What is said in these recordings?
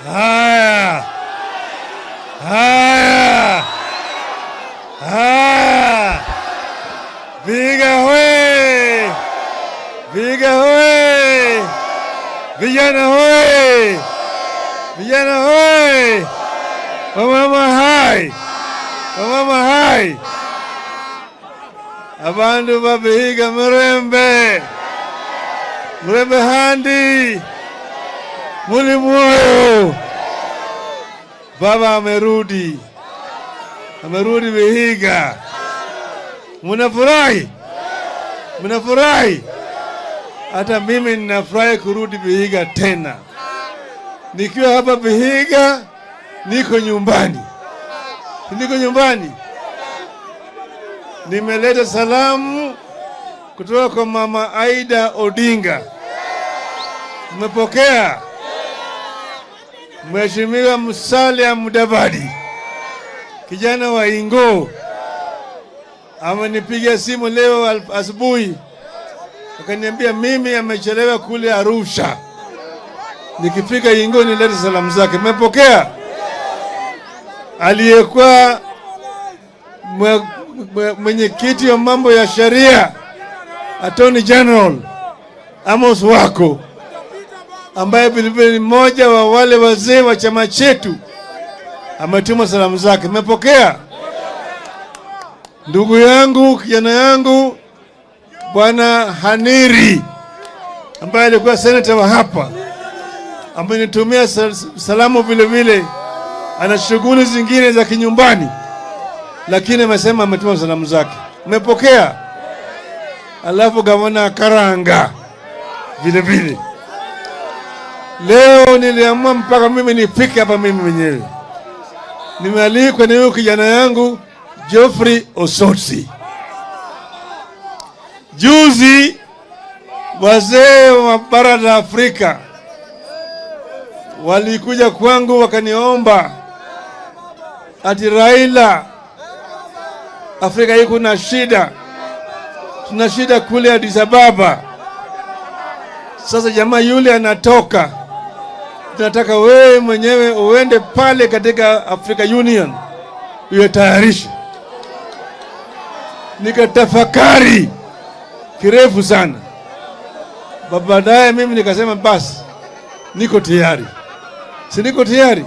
Haya, haya, haya, Vihiga hoye! Vihiga hoye! Vijana hoye! Vijana hoye! Wamama hai! Wamama hai! Abandu ba Vihiga murembe! Murembe handi! Muli moyo! Baba amerudi, amerudi Vihiga. Mnafurahi? Mnafurahi? Hata mimi ninafurahi kurudi Vihiga tena. Nikiwa hapa Vihiga niko nyumbani, niko nyumbani. Nimeleta salamu kutoka kwa Mama Aida Odinga. Mmepokea? Mheshimiwa Musalia Mudavadi, kijana wa Ingo, amenipigia simu leo asubuhi, akaniambia mimi amechelewa kule Arusha, nikifika Ingo nilete salamu zake. Mmepokea? Aliyekuwa mwenyekiti wa mambo ya sheria, Attorney General Amos Wako, ambaye vilevile ni mmoja wa wale wazee wa chama chetu, ametuma salamu zake. Mmepokea? Ndugu yangu, kijana yangu Bwana Haniri, ambaye alikuwa seneta wa hapa, amenitumia salamu vile vile. Ana shughuli zingine za kinyumbani, lakini amesema ametuma salamu zake. Mmepokea? Alafu gavana Karanga vile vile. Leo niliamua mpaka mimi nifike hapa mimi mwenyewe. Nimealikwa na huyu kijana yangu Geoffrey Osotsi. Juzi wazee wa bara la Afrika walikuja kwangu wakaniomba ati Raila, Afrika hii kuna shida, tuna shida kule Addis Ababa. Sasa jamaa yule anatoka, tunataka wewe mwenyewe uende pale katika Africa Union uyatayarishe. Nikatafakari kirefu sana, baadaye mimi nikasema basi, niko tayari. Si niko tayari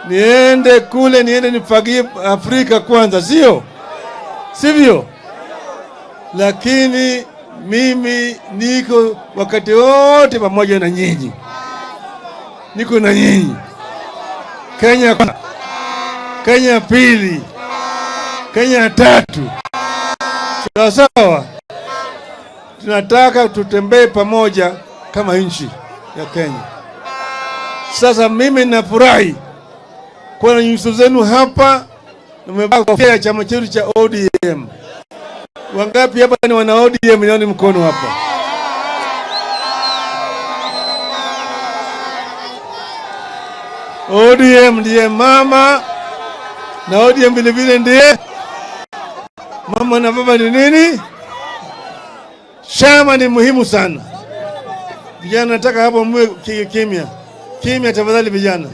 niende kule, niende nifagie Afrika kwanza, sio sivyo? Lakini mimi niko wakati wote pamoja na nyinyi, niko na nyinyi. Kenya kwanza, Kenya pili, Kenya tatu, sawa sawa. Tunataka tutembee pamoja kama nchi ya Kenya. Sasa mimi nafurahi kuwa na nyuso zenu hapa, nimevaa kofia ya chama chetu cha ODM. Wangapi hapa ni wana ODM? Nione mkono hapa. ODM ndiye mama na ODM vile vile ndiye mama na baba ni nini? Chama ni muhimu sana. Vijana, nataka hapo mwe kimya kimya, tafadhali vijana.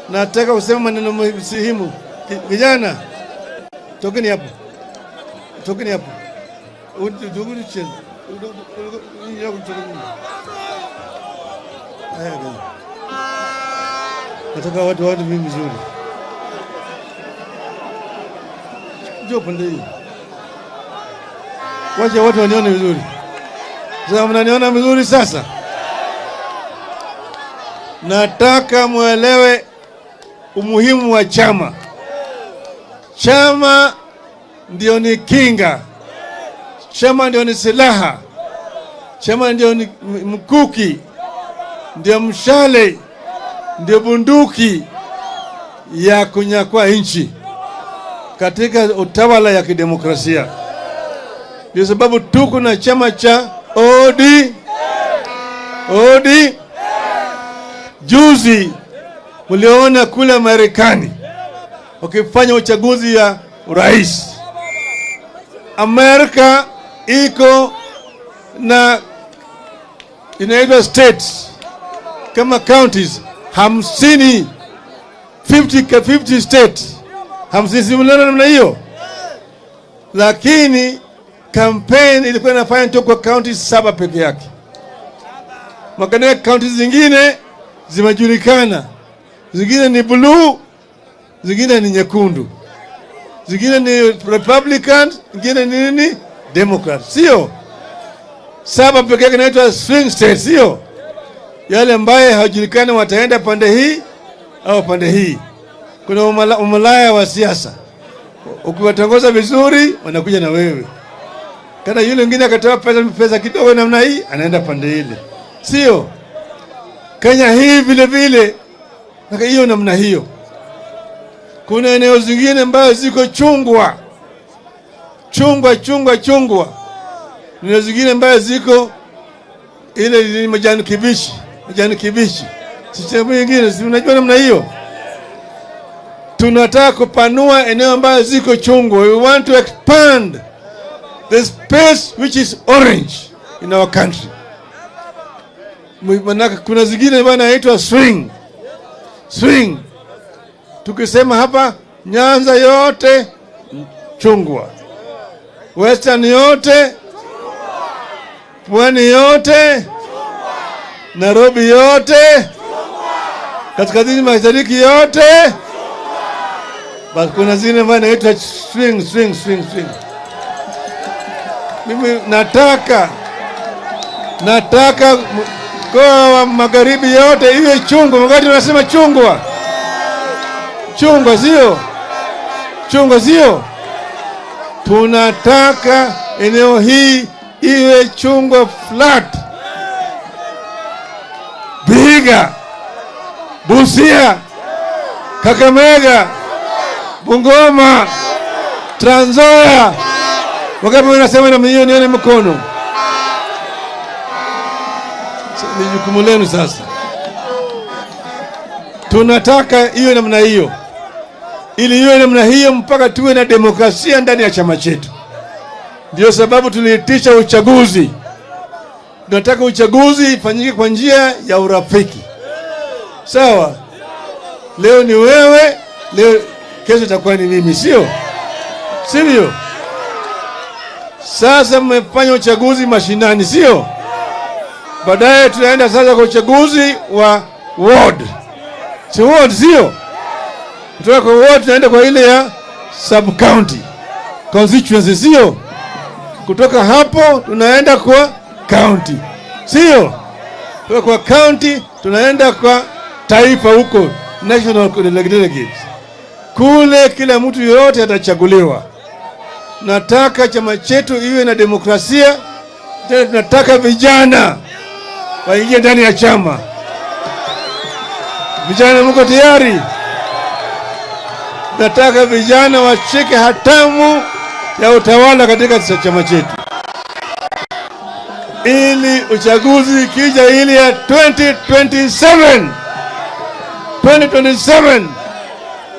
Nataka kusema maneno muhimu. Vijana, tokeni hapo, tokeni hapo. Nataka watu waone mimi vizuri. Njoo pande hii. Wacha watu wanione vizuri. Sasa mnaniona vizuri sasa? Nataka muelewe umuhimu wa chama. Chama ndio ni kinga. Chama ndio ni silaha. Chama ndio ni mkuki, ndio mshale, ndio bunduki ya kunyakua nchi katika utawala ya kidemokrasia. Ndio sababu tuko na chama cha OD OD. Juzi mliona kule Marekani wakifanya uchaguzi ya urais. Amerika iko na inaitwa states kama counties 50, 50 state 50, si mliona namna hiyo? Lakini campaign ilikuwa inafanya tu kwa kaunti saba peke yake. Makana kaunti zingine zimejulikana, zingine ni blue, zingine ni nyekundu, zingine ni Republican, zingine ni nini, Democrat, sio? Saba peke yake inaitwa swing state, sio? Yale ambaye hawajulikani wataenda pande hii au pande hii. Kuna umalaya wa siasa, ukiwatongoza vizuri wanakuja na wewe. Kana yule mwingine akatoa pesa kidogo namna hii, anaenda pande ile, sio? Kenya hii vile vile hiyo namna hiyo. Kuna eneo zingine ambayo ziko chungwa chungwa chungwa chungwa, eneo zingine ambayo ziko ile ni majani kibichi, majani kibichi, sehemu nyingine, si unajua namna hiyo. Tunataka kupanua eneo ambayo ziko chungwa. We want to expand the space which is orange in our country. Manake kuna zingine bana inaitwa swing swing. Tukisema hapa Nyanza yote chungwa, Western yote, Pwani yote, Nairobi yote, kaskazini mashariki yote, basi kuna zingine ambayo inaitwa swing swing swing swing. Mimi nataka mkoa wa magharibi yote iwe chungwa. Wakati unasema chungwa, chungwa sio chungwa, sio? Tunataka eneo hii iwe chungwa flat. Vihiga, Busia, Kakamega, Bungoma, Trans Nzoia. Wakati wanasema na hiyo, nione mkono. Ni jukumu lenu sasa. Tunataka iwe namna hiyo, ili iwe namna hiyo mpaka tuwe na demokrasia ndani ya chama chetu. Ndio sababu tuliitisha uchaguzi. Tunataka uchaguzi ifanyike kwa njia ya urafiki, sawa? Leo ni wewe, leo kesho itakuwa ni mimi, sio sivyo? Sasa mmefanya uchaguzi mashinani, sio? Baadaye tunaenda sasa kwa uchaguzi wa ward, si ward, sio? Kutoka kwa ward tunaenda kwa ile ya sub county constituency, sio? Kutoka hapo tunaenda kwa county, sio? Kutoka kwa county tunaenda kwa taifa huko, national delegates. Kule kila mtu yoyote atachaguliwa. Nataka chama chetu iwe na demokrasia. Tena tunataka vijana waingie ndani ya chama. Vijana, mko tayari? Nataka vijana washike hatamu ya utawala katika chama chetu, ili uchaguzi ikija ili ya 2027, 2027,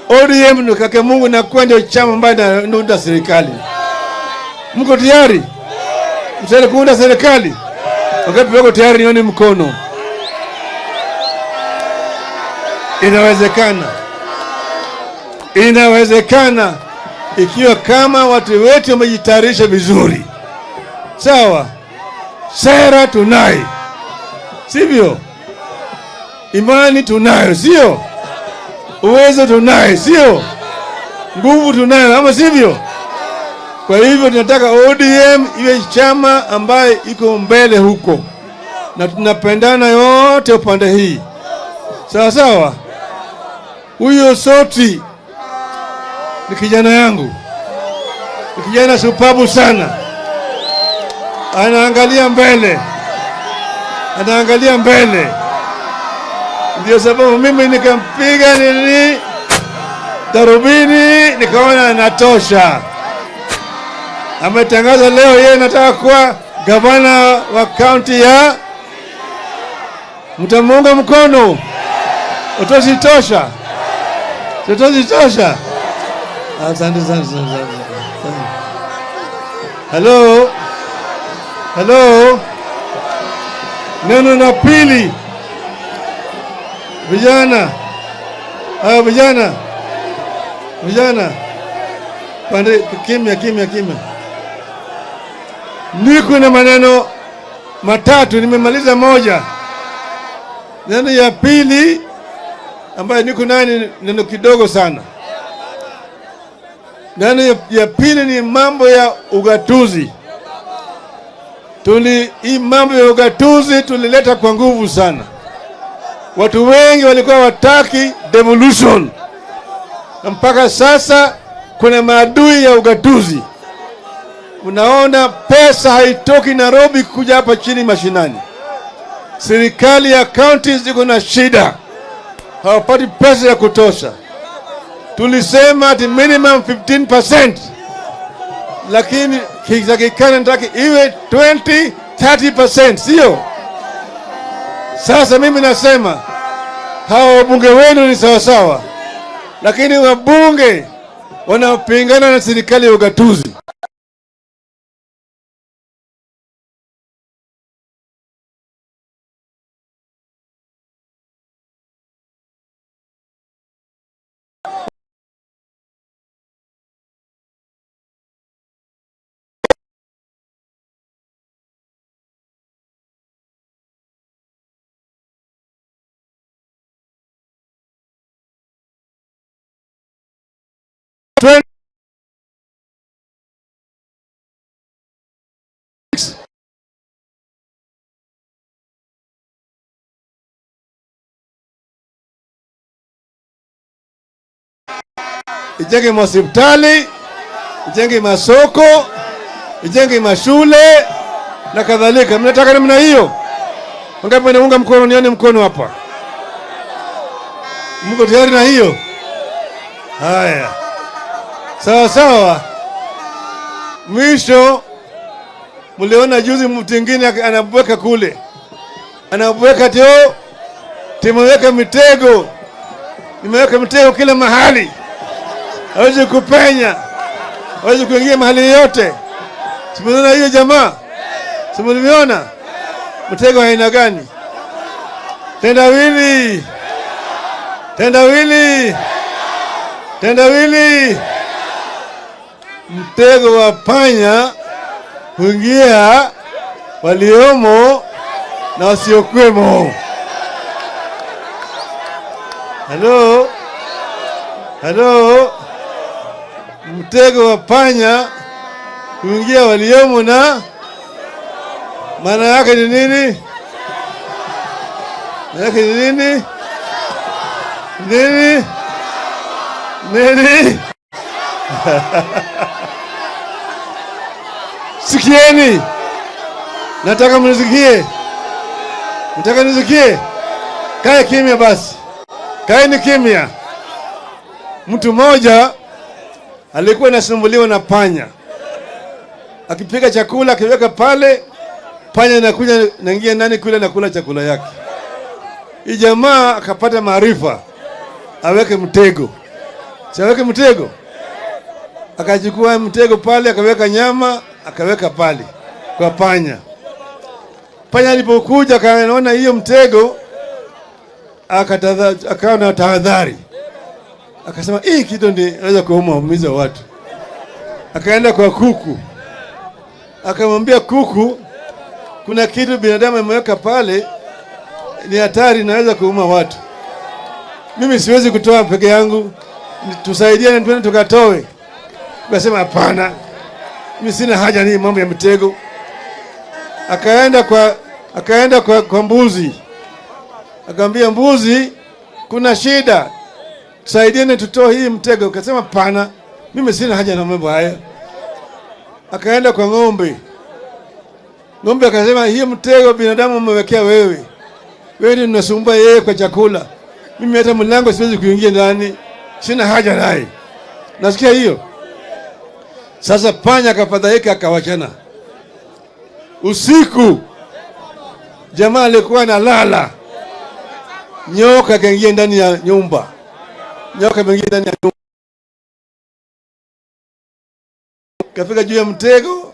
ODM ni kake Mungu na kuwa ndio chama ambayo inaunda serikali. Mko tayari? Mtayari kuunda serikali? Wakati wako tayari, nione mkono. Inawezekana, inawezekana ikiwa kama watu wetu wamejitayarisha vizuri. Sawa, sera tunayo, sivyo? Imani tunayo, sio? Uwezo tunayo, sio? Nguvu tunayo, ama sivyo? Kwa hivyo tunataka ODM iwe chama ambaye iko mbele huko, na tunapendana yote upande hii, sawa sawa. Huyo Soti ni kijana yangu, ni kijana shupavu sana, anaangalia mbele, anaangalia mbele. Ndio sababu mimi nikampiga nini darubini, nikaona anatosha. Ametangaza leo yeye anataka kuwa gavana wa kaunti ya, mtamuunga mkono? Utoshi tosha, utoshi tosha. Asante sana sana. Hello, hello. Neno la pili, Vijana, haya vijana, vijana, pande, kimya, kimya, kimya. Niko na maneno matatu, nimemaliza moja. Neno ya pili ambayo niko nayo ni neno kidogo sana. Neno ya pili ni mambo ya ugatuzi. Hii mambo ya ugatuzi tulileta kwa nguvu sana. Watu wengi walikuwa wataki devolution, na mpaka sasa kuna maadui ya ugatuzi. Unaona, pesa haitoki Nairobi kuja hapa chini mashinani. Serikali ya county ziko na shida, hawapati pesa ya kutosha. Tulisema ati minimum 15%, lakini kitakikana nataka iwe 20 30%, sio? Sasa mimi nasema hawa wabunge wenu ni sawasawa, lakini wabunge wanaopingana na serikali ya ugatuzi 20 ijenge mahospitali, ijenge masoko, ijenge mashule na kadhalika. Mnataka namna hiyo? Wangapi wanaunga mkono? Nione mkono hapa. Mko tayari na hiyo? Haya, sawa sawa. Mwisho, mliona juzi mtu mwingine anabweka kule, anabweka tio, tumeweka mitego, nimeweka mitego kila mahali, hawezi kupenya, hawezi kuingia mahali yote. Simuliona hiyo jamaa? Simuliona mtego aina gani? Tendawili, tendawili, tendawili. Mtego wa panya huingia waliomo na wasiokuwemo. Halo, halo. Mtego wa panya huingia waliomo na, maana yake ni nini? Maana yake ni nini? Nini? Nini? Sikieni, nataka mnisikie, nataka nisikie. Kae kimya basi, kaeni kimya. Mtu mmoja alikuwa anasumbuliwa na panya, akipika chakula akiweka pale, panya inakuja naingia ndani kule na kula chakula yake. Hii jamaa akapata maarifa, aweke mtego. Si aweke mtego? Akachukua mtego pale, akaweka nyama, akaweka pale kwa panya. Panya alipokuja akaona hiyo mtego, akawa na tahadhari. Akasema hii kitu ndio inaweza kuumiza watu. Akaenda kwa kuku, akamwambia kuku, kuna kitu binadamu ameweka pale, ni hatari, inaweza kuuma watu. Mimi siwezi kutoa peke yangu, tusaidiane twende tukatoe. Akasema hapana, mimi sina haja ni mambo ya mtego. Akaenda kwa mbuzi, akamwambia mbuzi, kuna shida, tusaidiane tutoe hii mtego. Akasema hapana, mimi sina haja na mambo haya. Akaenda kwa ng'ombe. Ng'ombe akasema hii mtego binadamu amewekea wewe, wewe ndio unasumbua yeye kwa chakula, mimi hata mlango siwezi kuingia ndani, sina haja naye. Nasikia hiyo. Sasa panya akafadhaika, akawachana. Usiku jamaa alikuwa analala, nyoka akaingia ndani ya nyumba. Nyoka akaingia ndani ya nyumba, kafika juu ya mtego,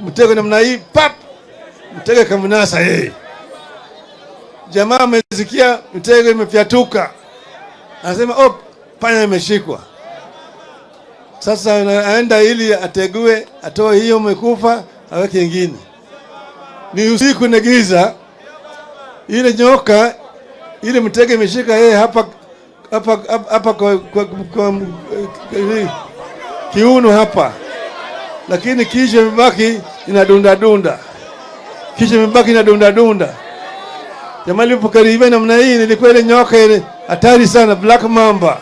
mtego namna hii, pap, mtego kamnasa yeye. Jamaa amesikia mtego imefyatuka, anasema, "Oh, panya imeshikwa." Sasa anaenda ili ategue, atoe hiyo imekufa, aweke ingine. Ni usiku na giza, ile nyoka, ile mtego imeshika yeye hapa hapa hapa kwa kiuno hapa, lakini kichwa imebaki inadunda dunda, kichwa imebaki inadunda dunda. Jamaa alipokaribia namna hii, nilikuwa ile nyoka ile hatari sana, black mamba.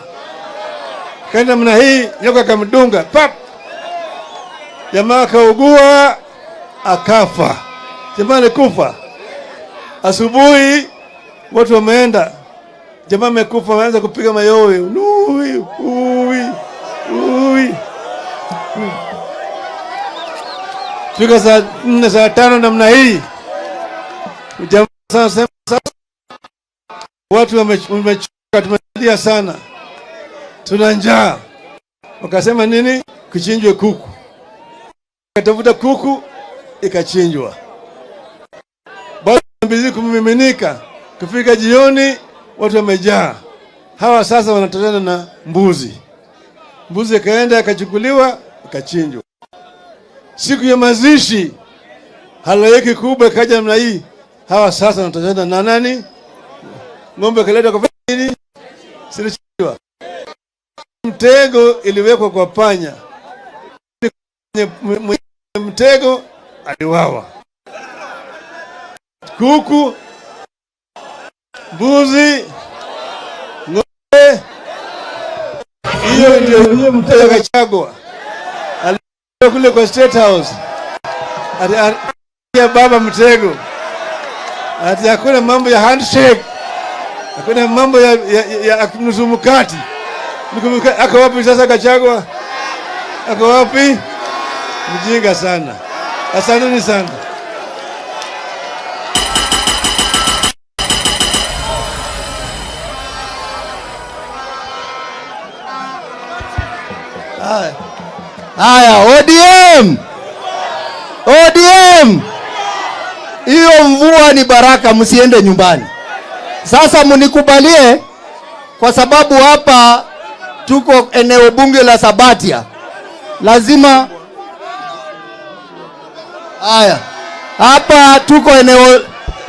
Kaenda namna hii, nyoka akamdunga pap, jamaa akaugua akafa. Jamaa alikufa. Asubuhi watu wameenda, jamaa amekufa, wameanza kupiga mayowe, ui ui ui. Fika saa 4, saa 5 namna hii, jamaa sasa, sasa watu wamechoka, tumelia sana, tuna njaa. Wakasema nini? Kuchinjwe kuku. Akatafuta kuku ikachinjwa, bado mbizi kumiminika. Kufika jioni watu wamejaa. Hawa sasa wanatazana na mbuzi. Mbuzi ikaenda ikachukuliwa ikachinjwa. Siku ya mazishi halaiki kubwa ikaja namna hii. Hawa sasa wanatazana na nani? Ng'ombe ikaletwa kwa nini? Silichinjwa. Mtego iliwekwa kwa panya, mwenye mtego aliwawa. Kuku, mbuzi, ng'ombe, hiyo ndio hiyo mtego akachagwa. Alikuwa kule kwa State House, ati ya baba mtego, ati hakuna mambo ya handshake, hakuna mambo ya nusu mkate. Ako wapi sasa Gachagua? Ako wapi? Mjinga sana. Asanteni sana. Haya, ODM, ODM, hiyo mvua ni baraka, msiende nyumbani. Sasa mnikubalie, kwa sababu hapa tuko eneo bunge la Sabatia, lazima haya, hapa tuko eneo